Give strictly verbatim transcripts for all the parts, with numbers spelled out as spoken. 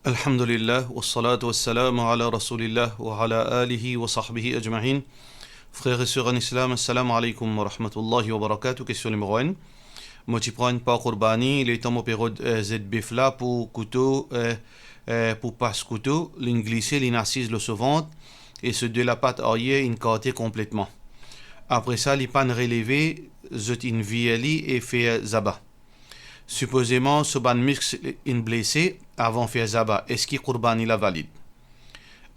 Alhamdulillah, wassalatu wassalamu ala Rasoulillah, wa ala alihi wa sahbihi ajmain. Frer e ser an Islam, assalamu alaikum wa rahmatullahi wa barakatuh. Kestion nimero enn. Mo ti pran enn par kourbani, letan mo pe rod, eh, zet bef la pou kouto, eh, eh, pou pas kouto, linn glise, linn asiz lor so vant, e so de lapat aryer inn karte konpletman. Apre sa, li pa'nn releve, zot inn vir li e fer zaba. Sipozeman, so bann misk inn blese avan fer zaba, eski kourbani la valid?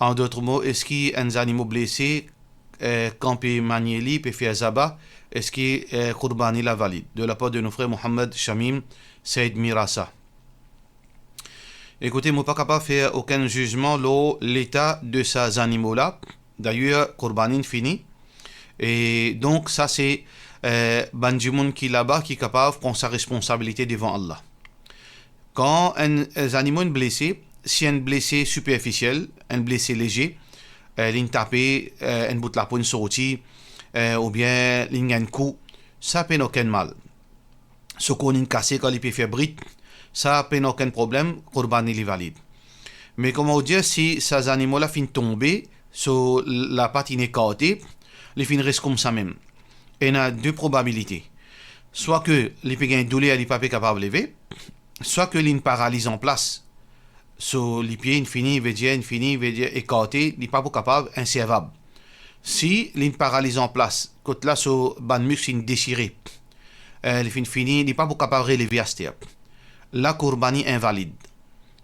An dot mo, eski enn zanimo blese, eh, kan pe manie li, pe fer zaba, eski, eh, kourbani la valid? De lapar de nou frer Mohammad Shamim Said Mirasa. Ekoute, mo pa kapav fer okenn zizman lor leta de sa zanimo la. Dayer, kourbani inn fini. E donk, sa se, eh, bann dimoun ki laba ki kapav pran sa responsabilite devan Allah. Kan enn, eh, zanimo inn blese, si enn blese siperfisiel, enn blese leze, eh, linn tape, eh, enn bout lapo inn sorti, eh, oubien linn gagn kou, sa pena okenn mal. So korn inn kase kan li pe fer brit, sa pena okenn problem, kourbani li valid. Me kouma ou dir, si sa zanimo la finn tonbe, so lapat inn ekarte, li finn res koumsa mem. Ena de probabilite. Swa ke li pe gagn douler, li pa pe kapav leve, swa ke linn paraliz anplas. So lipie inn fini, vedir inn fini, vedir ekarte, li pa pou kapav, inservab. Si linn paraliz anplas, kot la so bann misk inn desire, eh, li finn fini, li pa pou kapav releve aster. La kourbani invalid.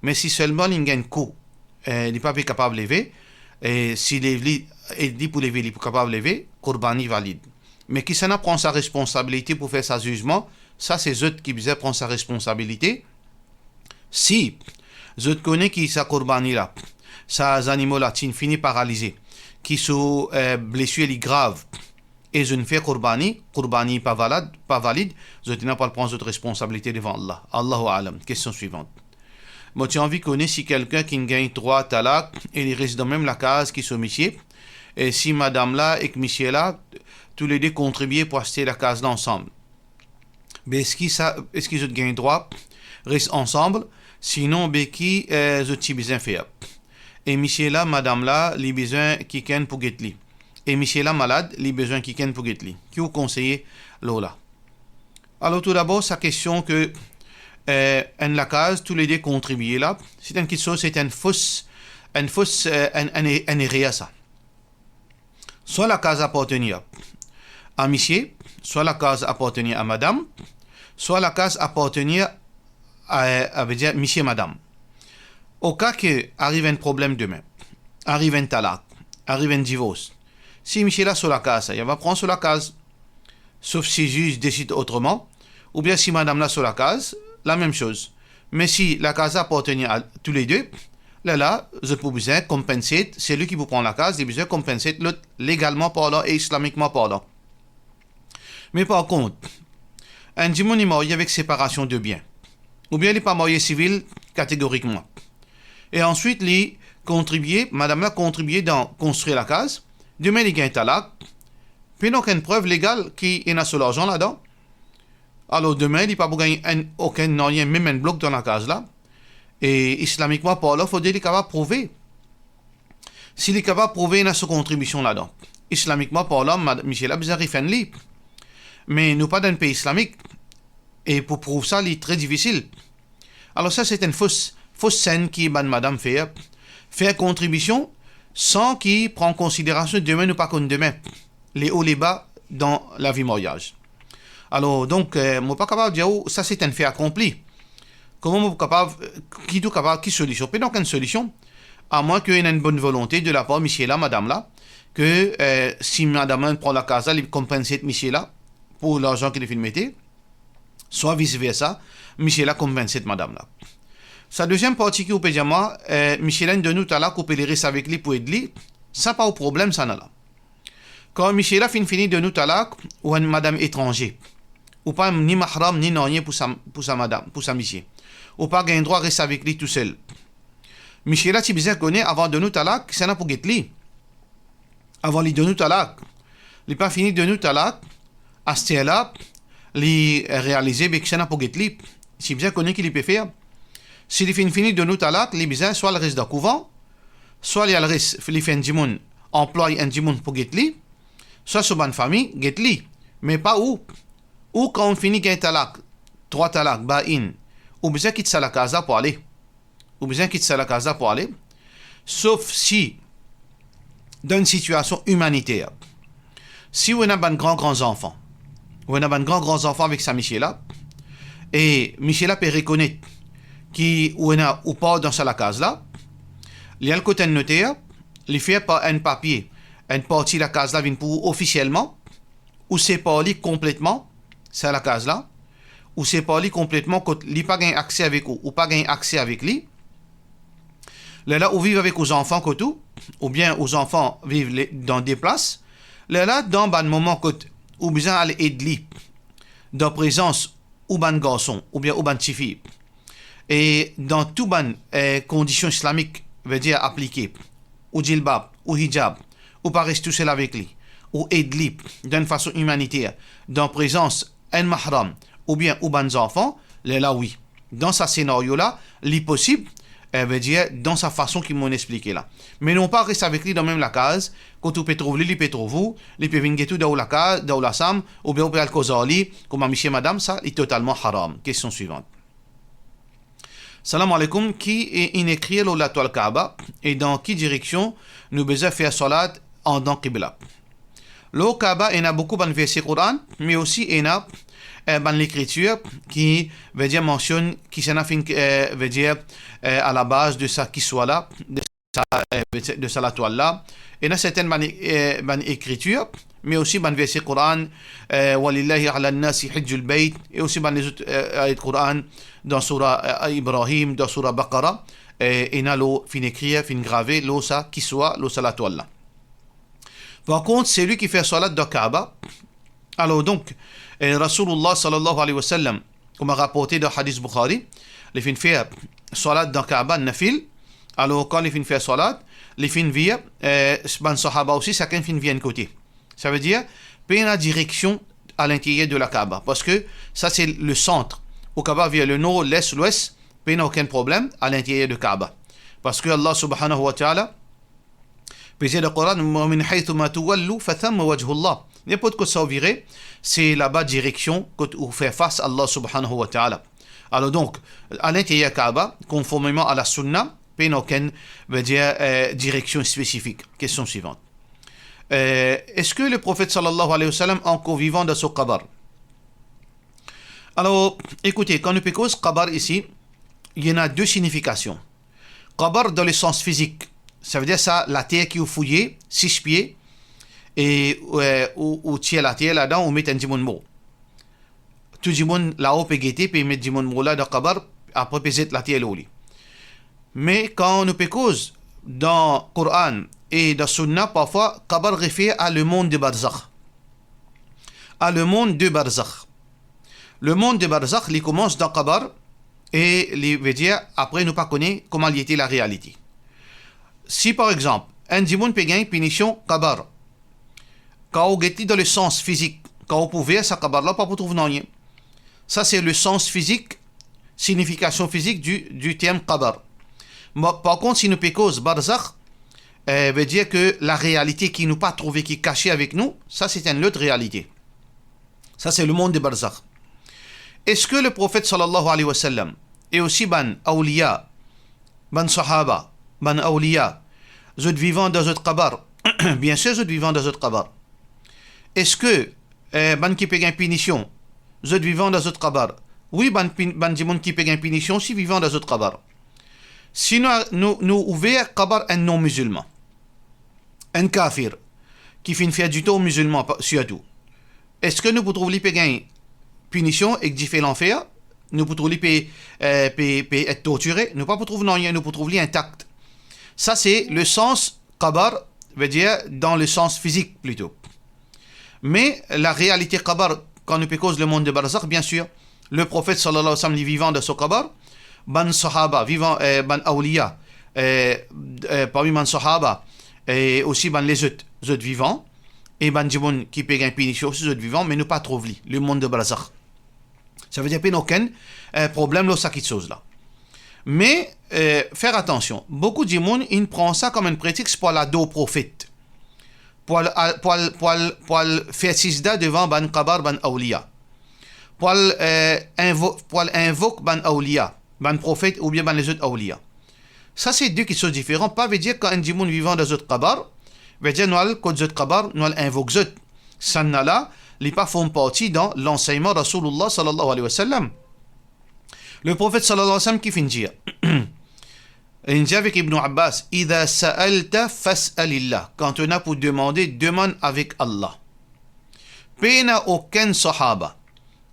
Me si selman linn gagn kou, eh, li pa pe kapav leve, e si lev li, ed li pou leve, li pou kapav leve, kourbani valid. Me kisannla pran sa responsabilite pou fer sa zizman, sa se zot ki bizin pran sa responsabilite. Si zot kone ki sa kourbani la, sa zanimo la ti fini paralize, ki so, eh, blesir li grav, e zot inn fer kourbani, kourbani pa valad, pa valid, zot ena pou al pran zot responsabilite devan Allah. Allahu a'lam. Kestion swivant. Mo ti anvi kone si kelkenn ki gagn trwa talak e li res dan mem lakaz ki so misie, e si madam la ek misie la, toule de kontribie pou aste lakaz la ansam. Be eski sa, eski zot gagn drwa res ansam? Sinon, be ki, eh, zot ti bizin fer? E misie la, madam la, li bizin kikenn pou get li. E misie la malad, li bizin kikenn pou get li. Ki ou konseye lor la? Alor, toudabor, sa kestion ke, eh, enn lakaz, toule de kontribie la, se enn kiksoz, se enn fos, enn fos, eh, enn, enn, enn erer sa. Swa lakaz apartenir a misie, swa lakaz apartenir a madam, swa lakaz apartenir a, a, vedir misie madam. Oka ke ariv enn problem demin, ariv enn talak, ariv enn divors, si misie la so lakaz, sa, li ava pran so lakaz. Sof si ziz desid otreman, oubien si madam la so lakaz, lamem soz. Me si lakaz la apartenir a toule de, lerla, zot pou bizin konpense, selwi ki pou pran lakaz, li bizin konpense lot legalman parlan e islamikman parlan. Me par kont, enn dimoun li marye avek separasion de bien, oubien li pa marye sivil kategorikman, e answit li kontribie, madam la kontribie dan konstrir lakaz, demin li gagn talak, pena okenn prev legal ki ena so larzan ladan. Alor, demin, li pa pou gagn enn, okenn nanye, mem enn blok dan lakaz la. E islamikman parlan, fode li kapav prouve. Si li kapav prouve ena so kontribision ladan, islamikman parlan, mad-, misie la bizin refann li. Me nou pa dan enn pei islamik. E pou prouv sa, li tre difisil. Alor sa, se enn fos, fos senn ki bann madam fer. Fer kontribision san ki pran konsiderasion demin, nou pa konn demin. Leo leba dan lavi maryaz. Alor, donk, eh, mo pa kapav dir ou, sa se enn fe akonpli. Kouma mo kapav, eh, ki tou kapav, ki solision? Pena okenn solision, amwin ki ena enn bonn volonte de lapar misie la, madam la, ke, eh, si madam la pran lakaz la, li konpense misie la pou larzan ki li finn mete, swa vis versa, misie la konpense madam la. Sa deziem parti ki ou pe dir mwa, eh, misie la inn donn ou talak, ou pe le res avek li pou ed li, sa pa ou problem, sa nala. Kan misie la finn fini donn ou talak, ou enn madam etranze, ou pa ni mahram, ni nanye pou sa, pou sa madam, pou sa misie, ou pa gagn drwa res avek li tousel. Misie la ti bizin kone avan donn ou talak, kisannla pou get li. Avan li donn ou talak. Li pa fini donn ou talak, aster la, li realize, be, kisannla pou get li. Ti bizin kone ki li pe fer. Si li finn fini donn ou talak, li bizin swa al res dan kouvan, swa li al res, li fer enn dimoun, anplway enn dimoun pou get li, swa so bann fami get li, me pa ou. Ou kan ou fini gagn talak, trwa talak, bain, ou bizin kit sa lakaz la pou ale. Ou bizin kit sa lakaz la pou ale, sof si dan enn sitiasion imaniter. Si ou ena bann gran gran zanfan, ou ena bann gran gran zanfan avek sa misie la, e misie la pe rekonet ki ou ena ou par dan sa lakaz la, li al kot enn noter, li fer par enn papie, enn parti lakaz la vinn pou ou ofisielman, ou separ li konpletman, sa lakaz la, ou separ li konpletman kot li pa gagn akse avek ou, ou pa gagn akse avek li. Lerla ou viv avek ou zanfan kot ou, oubien ou zanfan viv le-, dan de plas. Lerla dan bann moman kot ou bizin al ed li, dan prezans ou bann garson oubien ou bann tifi, e dan tou bann, eh, kondision islamik, vedir aplike, ou jilbab, ou hijab, ou pa res tousel avek li, ou ed li dan enn fason imaniter, dan prezans enn mahram, oubien ou bann zanfan, lerla wi. Dan sa senario la, li posib, eh, vedir dan sa fason ki mo'nn explike la. Me non pa res avek li dan mem lakaz, kot ou pe trouv li, li pe trouv ou, li pe vinn get ou dan ou lakaz, dan ou lasam, oubien ou pe al koz ar li, kouma misie madam, sa li totalman haram. Kestion swivan. Salam aleykoum, ki e-, inn ekrir lor latwal Kaaba e dan ki direksion nou bizin fer swalat andan kibla? Lor Kaaba ena boukou bann verse Koran, me osi ena, eh, bann lekritir ki, vedir mansionn kisannla finn, eh, vedir, eh, a la baz de sa kiswa la, de sa, eh, de sa latwal la. Ena sertin bann, eh, bann ekritir, me osi bann verse Koran, eh, "Walillahi ala nasi hijjul bayt", e osi bann lezot, eh, ayat Koran dan soura, eh, Ibrahim, dan soura Baqara, eh, ena lor, finn ekrir, finn grave lor sa kiswa, lor sa latwal la. Par kont, selwi ki fer swalat dan Kaaba, alor donk, eh, Rasoulullah sallallahu alayhi wa sallam, kouma raporte dan hadis Bukhari, li finn fer swalat dan Kaaba, nafil. Alor, kan li finn fer swalat, li finn vir, eh, bann sahaba osi, sakenn finn vir enn kote. Savedir, pena direksion a linteryer de la Kaaba, parski sa se le sant. Ou kapav vir le nor, les, lwes, pena okenn problem a linteryer de Kaaba. Parski Allah subhanahu wa ta'ala pe dir dan Koran, "Wa min haythu ma tuwallu fa thamma wajhullah." Ninport kot sa ou vire, se laba direksion kot ou fer fas Allah subhanahu wa ta'ala. Alor donk, a linteryer Kaaba, konformeman a la sunna, pena okenn, vedir, eh, direksion spesifik. Kestion swivan. Eh, eski le Profet sallallahu alayhi wa sallam ankor vivan dan so kabar? Alor, ekoute, kan nou pe koz kabar isi, li ena de signifikasion. Kabar dan le sans fizik, savedir sa later ki ou fouye, sis pie, e, eh, ou, ou tir later ladan, ou met enn dimoun mor. Tou dimoun lao pe gete, pe met dimoun mor la dan kabar, apre pe zet later lor li. Me kan nou pe koz dan Koran e dan Sunna, parfwa kabar refer a le mond de barzakh. A le mond de barzakh. Le mond de barzakh, li koumans dan kabar e li vedir, apre nou pa kone kouma li ete la realite. Si, par exanp, enn dimoun pe gagn pinision kabar, kan ou get li dan le sans fizik, kan ou pou ver sa kabar la, ou pa pou trouv nanye. Sa se le sans fizik, signifikasion fizik du, du term kabar. Mo-, par kont, si nou pe koz barzakh, eh, vedir ke la realite ki nou pa trouve, ki kase avek nou, sa se enn lot realite. Sa se le mond de barzakh. Eski le Profet sallallahu alayhi wa sallam e osi bann awliya, bann sahaba, bann awliya, zot vivan dan zot kabar? Biensir zot vivan dan zot kabar. Eski, eh, bann ki pe gagn pinision, zot vivan dan zot kabar? Wi, bann pin-, bann dimoun ki pe gagn pinision osi vivan dan zot kabar. Si nou, nou, nou ouver kabar enn non-mizilman, enn kafir, ki finn fer ditor mizilman pa-, sirtou, eski nou pou trouv li pe gagn pinision ek dife lanfer? Nou pou trouv li pe, eh, pe, pe et tortire? Nou pa pou trouv nanye, nou pou trouv li intak. Sa se le sans kabar, vedir dan le sans fizik plito. Me la realite kabar, kan nou pe koz le mond de barzakh, biensir, le Profet sallallahu alayhi wa sallam, li vivan dan so kabar, bann sahaba vivan, eh, bann awliya, eh, eh, parmi bann sahaba, e osi bann lezot, zot vivan, e bann dimoun ki pe gagn pinision osi, zot vivan, me nou pa trouv li, le mond de barzakh. Savedir pena okenn, eh, problem lor sa kiksoz la. Me, eh, fer atansion, boukou dimoun inn pran sa kom enn pretex pou al ador profet, pou al, al, pou al, pou al, pou al fer sijda devan bann kabar, bann awliya, pou al, eh, invo-, pou al invok bann awliya, bann profet oubien bann lezot awliya. Sa se de kiksoz diferan. Pa vedir kan enn dimoun vivan dan zot kabar, vedir nou al kot zot kabar, nou al invok zot. Sannala, li pa form parti dan lansegnman Rasoulillah sallallahu alayhi wa sallam. Leprofet sallallahu alayhi wa sallam ki finn dir, li dir avek Ibn Abbas, "Idha sa'alta fas'alillah." Kan to ena pou demande, demann avek Allah. Pena okenn sahaba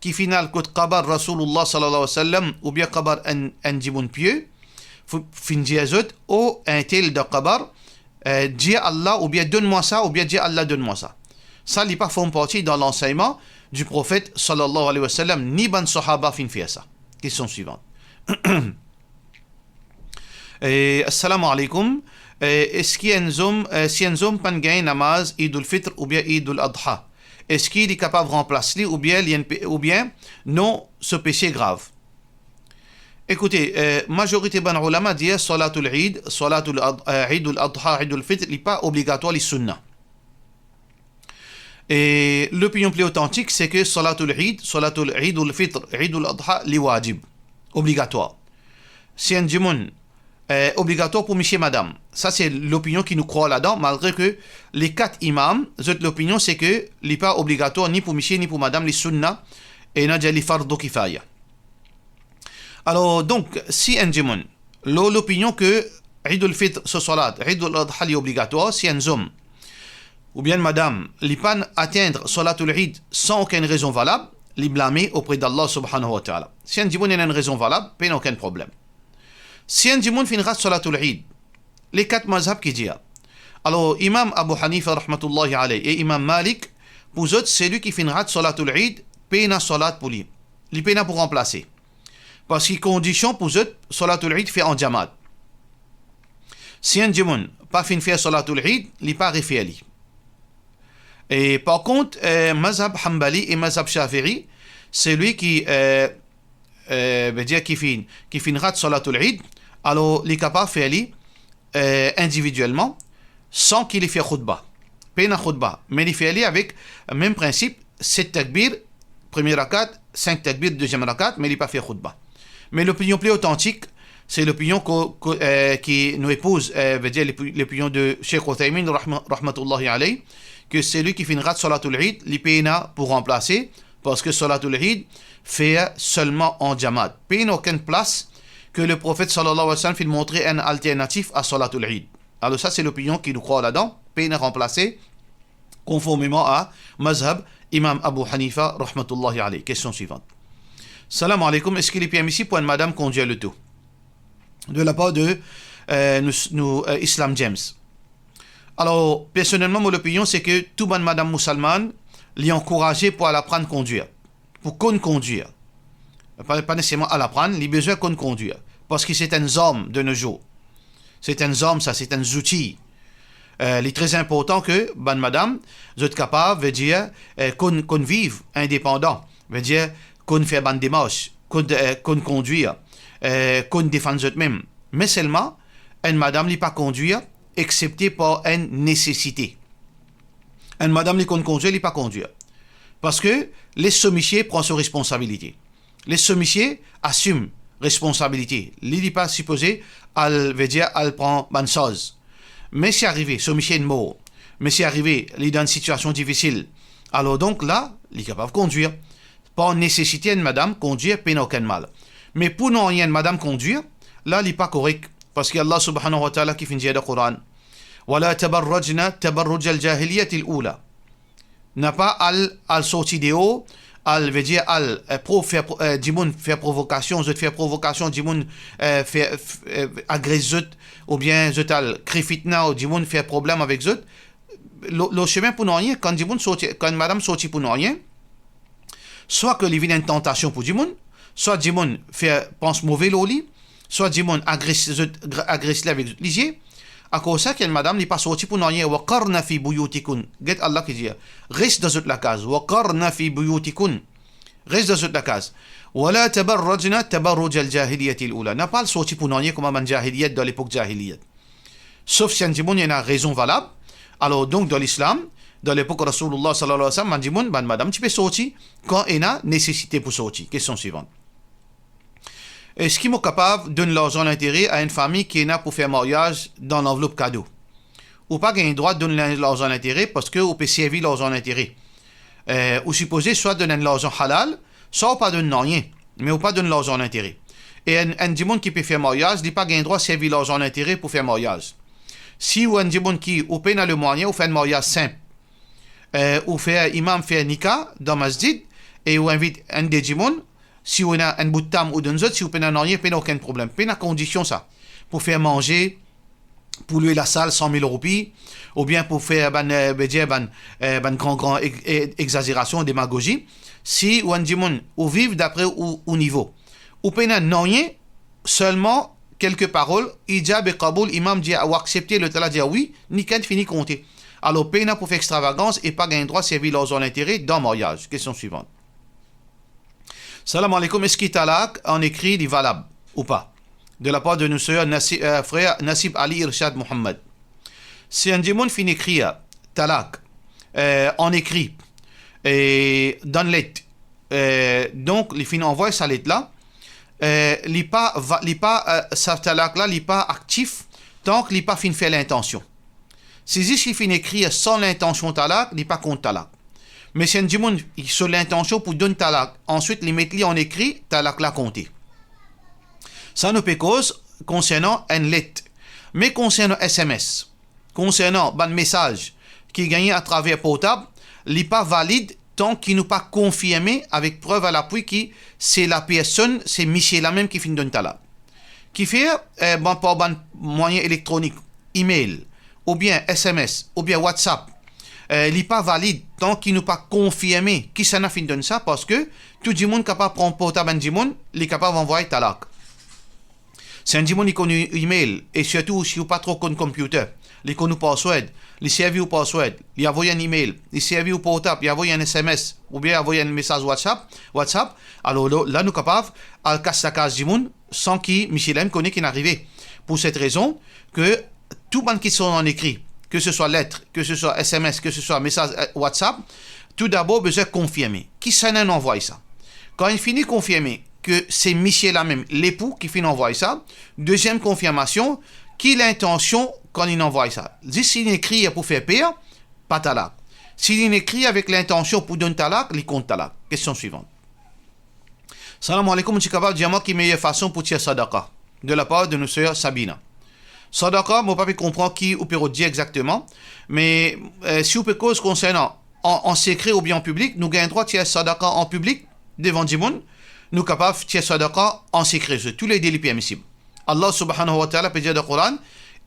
ki finn al kot kabar Rasoulillah sallallahu alayhi wa sallam oubien kabar enn, enn dimoun pie, fou-, finn dir zot, "O, entel dan kabar, eh, dir Allah oubien donn mwa sa, oubien dir Allah donn mwa sa." Sa li pa form parti dan lansegnman di profet sallallahu alayhi wa sallam, ni bann sahaba finn fer sa. Kestion swivan. Eh, assalamu alaikum. Eh, eski enn zom, eh, si enn zom pann gagn namaz Idoul Fitr oubien Idoul Adha, eski li kapav ranplas li oubien li enn pe-, oubien non, so pese grav? Ekoute, eh, mazorite bann oulama dir salatul Eid, salatul Ad-, eh, Idoul Adha, Idoul Fitr, li pa obligatwar, li sunna. E lopinion pli otantik, se ke salatul Eid, salatul Idoul Fitr, Idoul Adha, li wajib, obligatwar. Si enn dimoun, eh, obligatwar pou misie, madam. Sa se lopinion ki nou krwar ladan, malgre ke le kat imam, zot lopinion se ke li pa obligatwar ni pou misie ni pou madam, li sunna, e ena dir li fardu kifaya. Alor, donk, si enn dimoun lor lopinion ke Idoul Fitr so salat, Idoul Adha li obligatwar, si enn zom oubien madam li pann atenn salatul Eid san okenn rezon valab, li blame opre d'Allah subhanahu wa ta'ala. Si enn dimoun ena enn rezon valab, pena okenn problem. Si enn dimoun finn rat salatul Eid, le kat mazhab ki dir. Alor, Imam Abu Hanifa rahmatullahi alayh e Imam Malik, pou zot, selwi ki finn rat salatul Eid, pena salat pou li. Li pena pou ranplase. Parski kondision pou zot, salatul Eid fer an jamat. Si enn dimoun pa finn fer salatul Eid, li pa refer li. E par kont, eh, mazhab Hanbali e mazhab Shafi'i, selwi ki, eh, eh, vedir ki finn, ki finn rat salatul Eid, alor li kapav fer li, eh, individielman, san ki li fer khoutba. Pena khoutba, me li fer li avek mem prinsip, set takbir, premie rakat, sink takbir, deziem rakat, me li pa fer khoutba. Me lopinion pli otantik, se lopinion ko-, ko-, eh, ki nou epouz, eh, vedir lopi-, lopinion de Sheikh Uthaymin rahma-, rahmatullahi alayh, ke selwi ki finn rat salatul Eid, li pena pou ranplase, parski salatul Eid fer selman an jamat. Pena okenn plas ke Leprofet sallallahu alayhi wa sallam finn montre enn alternatif a salatul Eid. Alor sa se lopinion ki nou krwar ladan, pena ranplase, konformeman a mazhab Imam Abu Hanifa rahmatullahi alayh. Kestion swivan. Salam alaikum, eski li permisib pou enn madam kondwir loto? De lapar de, eh, nou, nou, eh, Islam James. Alor, personelman, mo lopinion se ke tou bann madam mousalmann, li ankouraze pou al aprann kondwir, pou konn kondwir. Pa, pa neseserman al aprann, li bizin konn kondwir. Parski se enn zarm de nos jours. Se enn zarm sa, se enn zouti. Eh, li tre inportan ke bann madam, zot kapav, vedir, eh, konn, konn viv indepandan, vedir konn fer bann demars, konn, eh, konn kondwir, eh, konn defann zot mem. Me selman, enn madam li pa kondwir, eksepte par enn nesesite. Enn madam li konn kondwir, li pa kondwir. Parski les so misie pran so responsabilite. Les so misie asim responsabilite. Li, li pa sipoze al, vedir, al pran bann sarz. Me si arive, so misie inn mor. Me si arive, li dan enn sitiasion difisil. Alor donk la, li kapav kondwir. Par nesesite, enn madam kondwir, pena okenn mal. Me pou nanye enn madam kondwir, la, li pa korek. Parski Allah subhanahu wa ta'ala ki finn dir dan Koran, "Wala tabarrajna tabarrujal jahiliyatil ula." Napa al, al sorti deor, al, vedir al, eh, pro-, fer pro-, eh, dimoun fer provokasion, zot fer provokasion, dimoun, eh, fer, f-, eh, agres zot, oubien zot al kre fitna, ou dimoun fer problem avek zot. Lor, lor semin pou nanye, kan dimoun sorti, kan madam sorti pou nanye, swa ke li vinn enn tantasion pou dimoun, swa dimoun fer pans move lor li, swa dimoun agres zot, gra-, agres li avek zot lizie. Akoz sa, ki enn madam li pa sorti pou nanye. "Wa qarna fi buyutikun." Get Allah ki dir, "Res dan zot lakaz." "Wa qarna fi buyutikun." Res dan zot lakaz. Wala tabarrajna tabarrujal jahiliyatil ula. Na pa al sorti pou nanye kouma bann jahiliyat dan lepok jahiliyat. Sof si enn dimoun ena rezon valab. Alor donk dan Lislam, dan lepok Rasoulillah sallallahu alayhi wa sallam, bann dimoun, bann madam ti pe sorti kan ena nesesite pou sorti. Kestion swivan. Eski mo kapav donn larzan lintere a enn fami ki ena pou fer maryaz dan lanvlop kado? Ou pa gagn drwa donn lin-, larzan lintere parski ou pe servi larzan lintere. Eh, ou sipoze swa donn enn larzan halal, swa ou pa donn nanye, me ou pa donn larzan lintere. E enn, enn dimoun ki pe fer maryaz, li pa gagn drwa servi larzan lintere pou fer maryaz. Si ou enn dimoun ki ou pena lemwayin, ou fer enn maryaz sinp, eh, ou fer imam fer nika dan masjid, e ou invit enn de dimoun, si ou ena enn bout tam ou donn zot, si ou pena nanye, pena okenn problem. Pena kondision sa. Pou fer manze, pou lwe lasal san mil roupi, oubien pou fer bann, eh, vedir bann, eh, bann gran, gran ex-, eh, exazerasion, demagozi. Si ou enn dimoun, ou viv dapre ou, ou nivo. Ou pena nanye, selman kelke parol, ijab e qaboul, imam dir ou aksepte, lotla dir wi, nika inn fini konte. Alor, pena pou fer extravagans e pa gagn drwa servi larzan lintere dan maryaz. Kestion swivan. Salam aleykoum, eski talak an ekri li valab ou pa? De lapar de nou ser Nasi-, eh, frer Nasib Ali Irshad Mohammad. Si enn dimoun finn ekrir talak, eh, an ekri, e dan let, eh, donk li finn anvway sa let la, eh, li pa va-, li pa, eh, sa talak la, li pa aktif tank li pa finn fer lintansion. Si zis li finn ekrir san lintansion talak, li pa kont talak. Me si enn dimoun so lintansion pou donn talak, answit li met li an ekri, talak la konte. Sa nou pe koz konsernan enn let. Me konsernan S M S, konsernan bann mesaz ki gagne atraver portab, li pa valid tan ki nou pa konfirme avek prev a lapwi ki se lapersonn, se misie la mem ki finn donn talak. Kifer, eh, bann, par bann mwayin elektronik, email, oubien S M S, oubien WhatsApp, eh, li pa valid tan ki nou pa konfirme kisannla finn donn sa, parski tou dimoun kapav pran portab enn dimoun, li kapav anvway talak. Si enn dimoun li konn email, e sirtou si ou pa tro konn computer, li konn ou password, li servi ou password, li avoy enn email, li servi ou portab, li avoy enn S M S, oubien avoy enn mesaz WhatsApp, WhatsApp, alor la, la nou kapav al kas lakaz dimoun san ki misie la mem kone ki inn arive. Pou set rezon, ke tou bann ki son an ekri, ke se swa let, ke se swa S M S, ke se swa mesaz, eh, WhatsApp, toudabor bizin konfirme kisannla inn anvway sa. Kan inn fini konfirme ke se misie la mem, lepou ki finn anvway sa, deziem konfirmasion, ki lintansion kan inn anvway sa. Zis si inn ekrir pou fer per, pa talak. Si inn ekrir avek lintansion pou donn talak, li kont talak. Kestion swivan. Salam aleykoum, ou ti kapav dir mwa ki meyer fason pou tir sadaka? De lapar de nou ser Sabina. Sadaka, mo pa pe konpran ki ou pe rod dir exakteman, me, eh, si ou pe koz konsernan an, an sekre oubien an piblik, nou gagn drwa tir sadaka an piblik devan dimoun, nou kapav tir sadaka an sekre, tou le de li permisib. Allah subhanahu wa ta'ala pe dir dan Koran,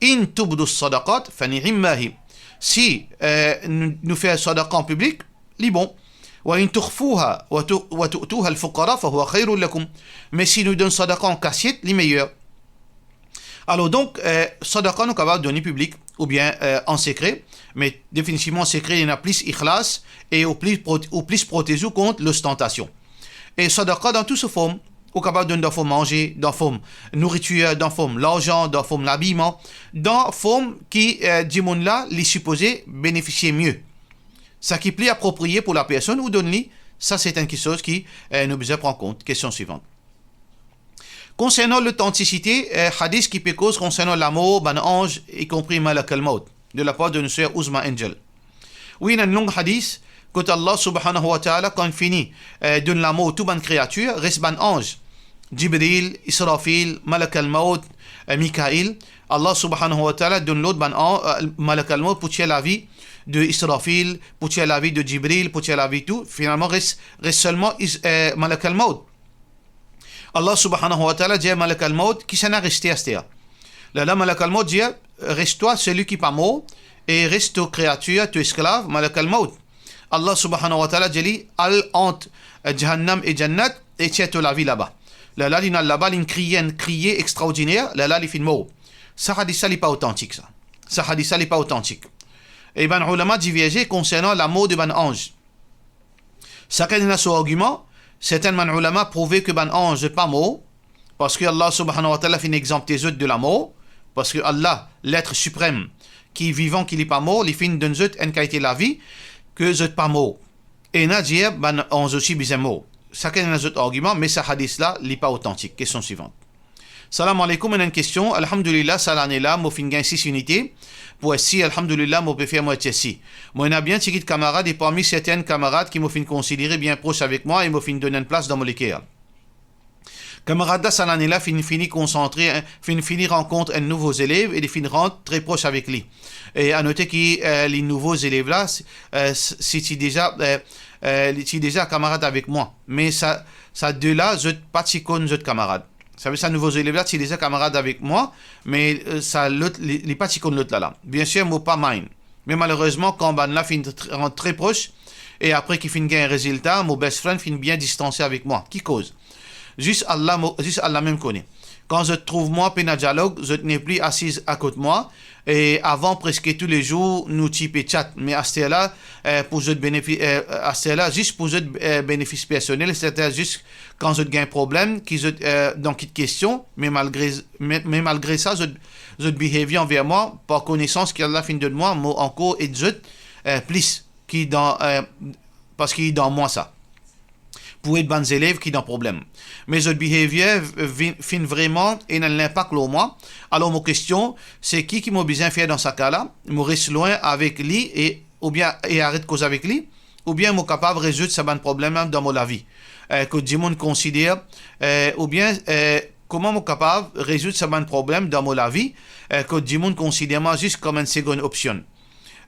"In tubdu sadaqat fa ni'imma hi." Si, eh, nou, nou fer sadaka an piblik, li bon. "Wa in tukhfuha wa tu-, wa tu'tuha al-fuqara fa huwa khayrun lakum." Me si nou donn sadaka an kasiet, li meyer. Alor donk, eh, sadaka nou kapav donn li piblik oubien, eh, an sekre, me definitivman an sekre, li ena plis ikhlas e ou plis prote-, ou plis proteze ou kont lostantasion. E sadaka dan tou so form, ou kapav donn dan form manze, dan form nouritir, dan form larzan, dan form labiyman, dan form ki, eh, dimoun la, li sipoze benefisie mie. Sa ki pli apropriye pou lapersonn ou donn li, sa se enn kiksoz ki, eh, nou bizin pran kont. Kestion swivan. Konsernan lotantisite, eh, hadis ki pe koz konsernan lamor bann anz, y compris Malak al-Maut, de lapar de nou ser Uzma Angel. Wi, ena enn long hadis, kot Allah subhanahu wa ta'ala, kan fini, eh, donn lamor tou bann kreatir, res bann anz, Jibril, Israfil, Malak al-Maut, eh, Mikail. Allah subhanahu wa ta'ala donn lord bann an-, eh, Malak al-Maut pou tir lavi de Israfil, pou tir lavi de Jibril, pou tir lavi tou. Finalman, res, res selman Is-, eh, Malak al-Maut. Allah subhanahu wa ta'ala dir Malak al-Maut, "Kisannla reste aster?" Lerla Malak al-Maut dir, "Res twa, seli ki pa mor, e res to kreatir, to esklav, Malak al-Maut." Allah subhanahu wa ta'ala dir li, "Al ant, eh, Jahannam e Jannat, e tir to lavi laba." Lerla linn al laba, linn kriye enn kriye extraordiner, lerla li finn mor. Sa hadis la, li pa otantik sa. Sa hadis la, li pa otantik. E bann oulama diverze konsernan lamor de bann anz. Sakenn ena so argiman, Sertin bann oulama prouve ki bann anz zot pa mor, parski Allah subhanahu wa ta'ala finn egzanpte zot de lamor, parski Allah, Letr Siprem, ki vivan, ki li pa mor, li finn donn zot enn kalite lavi ki zot pa mor. Ena dir bann anz osi bizin mor. Sakenn ena zot argiman, me sa hadis la, li pa otantik. Kestion swivan. Salam aleykoum, ena enn kestion. Alhamdulillah, sa lane la, mo finn gagn sis inite. Pou S C, alhamdulillah, mo pe fer mo H S C. Mo ena bien tigit kamarad e parmi sertin kamarad ki mo finn konsidere bien pros avek mwa e mo finn donn enn plas dan mo leker. Kamarad la, sa lane la, finn fini konsantre, finn fini rankont enn nouvo zelev e li finn rant tre pros avek li. E a note ki, eh, li nouvo zelev la, si, eh, si ti deza, eh, eh, li ti deza kamarad avek mwa. Me sa, sa de la, zot pa ti konn zot kamarad. Savedir sa nouvo zelev la ti deza kamarad avek mwa, me, eh, sa lot, li, li pa ti konn lot la la. Biensir, mo pa mind. Me malerezman, kan bann la finn tr-, rant tre pros, e apre ki finn gagn rezilta, mo best friend finn bien distanse avek mwa. Ki koz? Zis Allah mo-, zis Allah mem kone. Kan zot trouv mwa pena dialog, zot nepli asiz akot mwa, e avan preske toulezour nou ti pe chat. Me aster la, eh, pou zot benefi-, eh, aster la, zis pou zot, eh, benefis personel, setadir zis kan zot gagn problem, ki zot, eh, dan kit kestion, me malgre, me, me malgre sa, zot, zot behavior anver mwa, par konesans ki Allah finn donn mwa, mo ankor ed zot, eh, plis ki dan, eh, parski dan mwa sa. Pou ed bann zelev ki dan problem. Me zot behavior vi-, finn vreman ena enn linpak lor mwa. Alor mo kestion, se ki ki mo bizin fer dan sa ka la? Mo res lwin avek li e, oubien, e aret koz avek li? Oubien mo kapav rezoud sa bann problem la dan mo lavi, eh, kot dimoun konsider, eh, oubien, eh, kouma mo kapav rezoud sa bann problem dan mo lavi, eh, kot dimoun konsider mwa zis kom enn segonn opsion?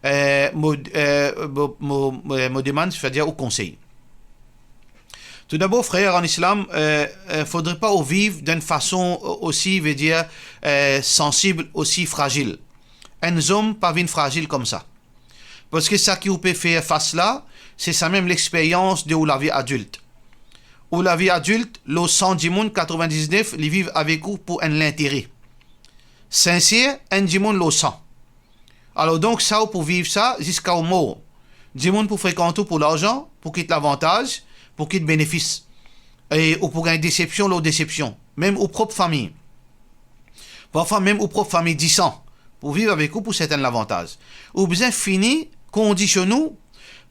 Eh, mo, eh, mo, mo, eh, mo demann, setadir ou konsey. Toudabor, frer an Islam, eh, eh, fodre pa ou viv dan enn fason o-, osi, vedir, eh, sansib, osi frazil. Enn zom pa vinn frazil koumsa. Parski sa ki ou pe fer fas la, se samem lexperyans de ou lavi adilt. Ou lavi adilt, lor san dimoun, katrevindiznef, li viv avek ou pou enn lintere sinser, enn dimoun lor san. Alor donk, sa ou pou viv sa ziska ou mor. Dimoun pou frekant ou pou larzan, pou kit lavantaz, pou kit benefis. E ou pou gagn desepsion lor desepsion, mem ou prop fami. Parfwa mem ou prop fami disan pou viv avek ou pou sertin lavantaz. Ou bizin fini kondisionn ou,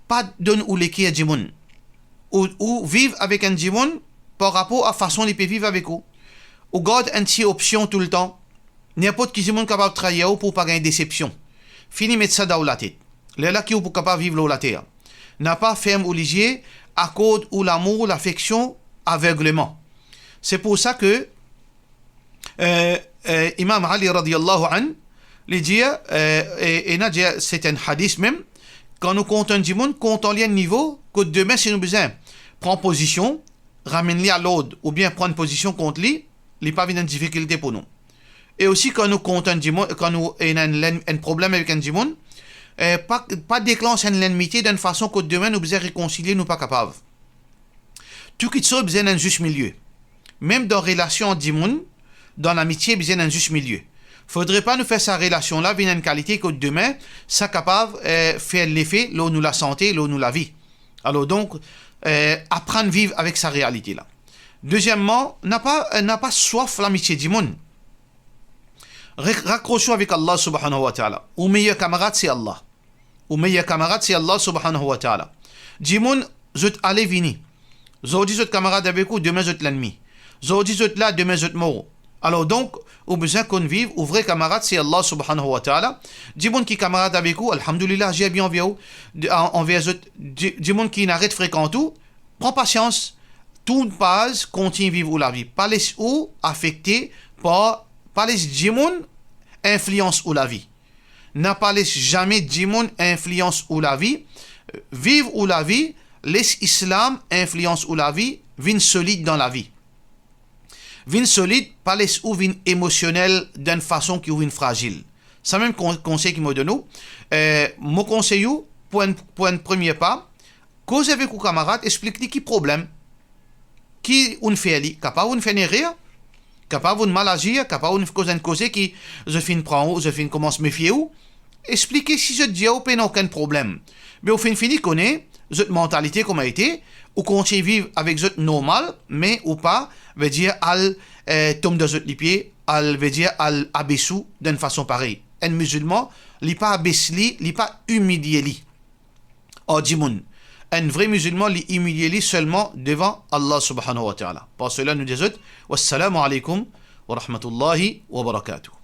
pa donn ou leker dimoun. Ou, ou viv avek enn dimoun par rapor a fason li pe viv avek ou. Ou gard enn ti opsion toultan. Ninport ki dimoun kapav trair ou pou ou pa gagn desepsion. Fini met sa dan ou latet. Lerla ki ou pou kapav viv lor later. Napa ferm ou lizie, akord ou lamour, lafeksion avegleman. Se pou sa ke, eh, eh, Imam Ali radiyallahu anhu, li dir, eh, e, ena dir, se enn hadis mem, kan nou kontan enn dimoun, kontan li enn nivo kot demin si nou bizin pran pozision, ramenn li a lord oubien pran enn pozision kont li, li pa vinn enn difikilte pou nou. E osi kan nou kontan enn dimoun, kan nou ena enn lenn-, enn problem avek enn dimoun, eh, pa, pa deklans enn lenmitie dan enn fason kot demin nou bizin rekonsilie, nou pa kapav. Tou kitsoz bizin enn zis milie. Mem dan relasion ant dimoun, dan lamitie bizin enn zis milie. Fodre pa nou fer sa relasion la vinn enn kalite kot demin sa kapav, eh, fer lefe lor nou lasante, lor nou lavi. Alor donk, eh, aprann viv avek sa realite la. Dezieman, napa, eh, napa swaf lamitie dimoun. Re-, rakros ou avek Allah subhanahu wa ta'ala. Ou meyer kamarad se Allah. Ou meyer kamarad se Allah subhanahu wa ta'ala. Dimoun, zot ale vini. Zordi zot kamarad avek ou, demin zot lennmi. Zordi zot la, demin zot mor. Alor donk, ou bizin konn viv, ou vre kamarad se Allah subhanahu wa ta'ala. Dimoun ki kamarad avek ou, alhamdulillah, azir bien anver ou, di-, an-, anver zot. Di-, dimoun ki inn aret frekant ou, pran pasians, tourn paz, kontign viv ou lavi. Pa les ou afekte par, pa les dimoun inflians ou lavi. Napa les zame dimoun inflians ou lavi. Viv ou lavi, les Islam inflians ou lavi, vinn solid dan lavi. Vinn solid, pa les ou vinn emosionel dan enn fason ki ou vinn frazil. Samem kon-, konsey ki mo donn ou, eh, mo konsey ou, pou enn, pou enn premie pa, koz avek ou kamarad, explik li ki problem, ki ou'nn fer li, kapav ou'nn fer enn erer, kapav ou'nn mal azir, kapav ou'nn koz enn koze ki zot finn pran ou, zot finn koumans mefie ou. Explike si zot dir ou pena okenn problem. Me ou finn fini kone zot mantalite kouma ete, Ou kontign viv avek zot normal, me ou pa, vedir, al, eh, tom dan zot lipie, al, vedir, al abes ou dan enn fason parey. Enn mizilman, li pa abes li, li pa imilie li ar dimoun. Enn vre mizilman, li imilie li selman devan Allah subhanahu wa ta'ala. Par sela, nou dir zot, wassalamu alaikum wa rahmatullahi wa barakatuh.